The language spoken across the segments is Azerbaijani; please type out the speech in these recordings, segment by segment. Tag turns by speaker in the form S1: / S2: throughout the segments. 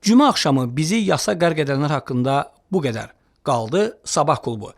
S1: Cümə axşamı bizi yasa qərq edənlər haqqında bu qədər. Qaldı Sabah klubu.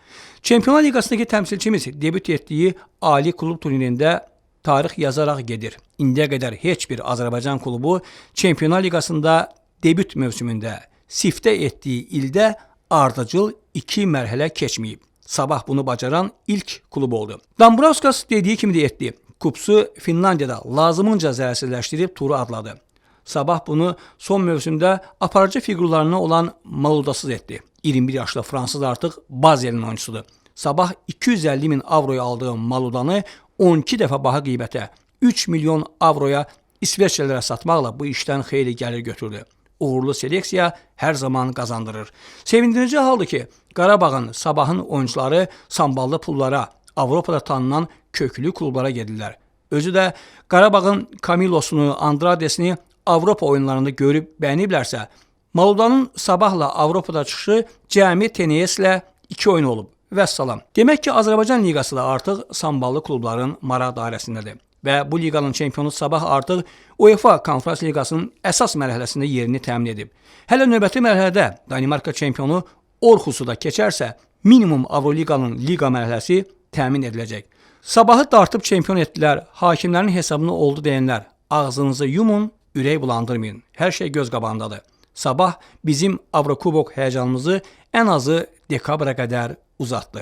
S1: Çempionlar Liqasındakı təmsilçimiz debüt etdiyi ali klub turnirində tarix yazaraq gedir. İndiyə qədər heç bir Azərbaycan klubu Çempionlar Liqasında debüt mövsümündə siftə etdiyi ildə ardıcıl 2 mərhələ keçməyib. Sabah bunu bacaran ilk klub oldu. Dambrauskas dediyi kimi də etdi. Kupsu Finlandiyada lazımınca zərərsizləşdirib turu adladı. Sabah bunu son mövsümdə aparıcı fiqurlarından olan Maludasız etdi. 21 yaşlı fransız artıq Bazelin oyunçusudur. Sabah 250 min avroya aldığı Maludanı 12 dəfə baha qiymətə 3 milyon avroya İsveçlilərə satmaqla bu işdən xeyli gəlir götürdü. Uğurlu seleksiya hər zaman qazandırır. Sevindirici haldır ki, Qarabağın, Sabahın oyunçuları samballı pullara, Avropada tanınan köklü klublara gedirlər. Özü də Qarabağın Camilosunu, Andradesini Avropa oyunlarında görüb bəyəniblərsə, Maludanın Sabahla Avropada çıxışı cəmi TNS-lə 2 oyun olub. Vəssalam. Demək ki, Azərbaycan liqası da artıq samballı klubların maraq dairəsindədir. Və bu liqanın çempionu Sabah artıq UEFA Konfrans Liqasının əsas mərhələsində yerini təmin edib. Hələ növbəti mərhələdə Danimarka çempionu Orxusu da keçərsə, minimum Avroliqanın liqa mərhələsi təmin ediləcək. Sabahı dartıb çempion etdilər, hakimlərin hesabına oldu deyənlər, ağzınızı yumun, ürək bulandırmayın. Hər şey göz qabağındadır. Sabah bizim Avrokubok həyəcanımızı ən azı dekabra qədər uzatdı.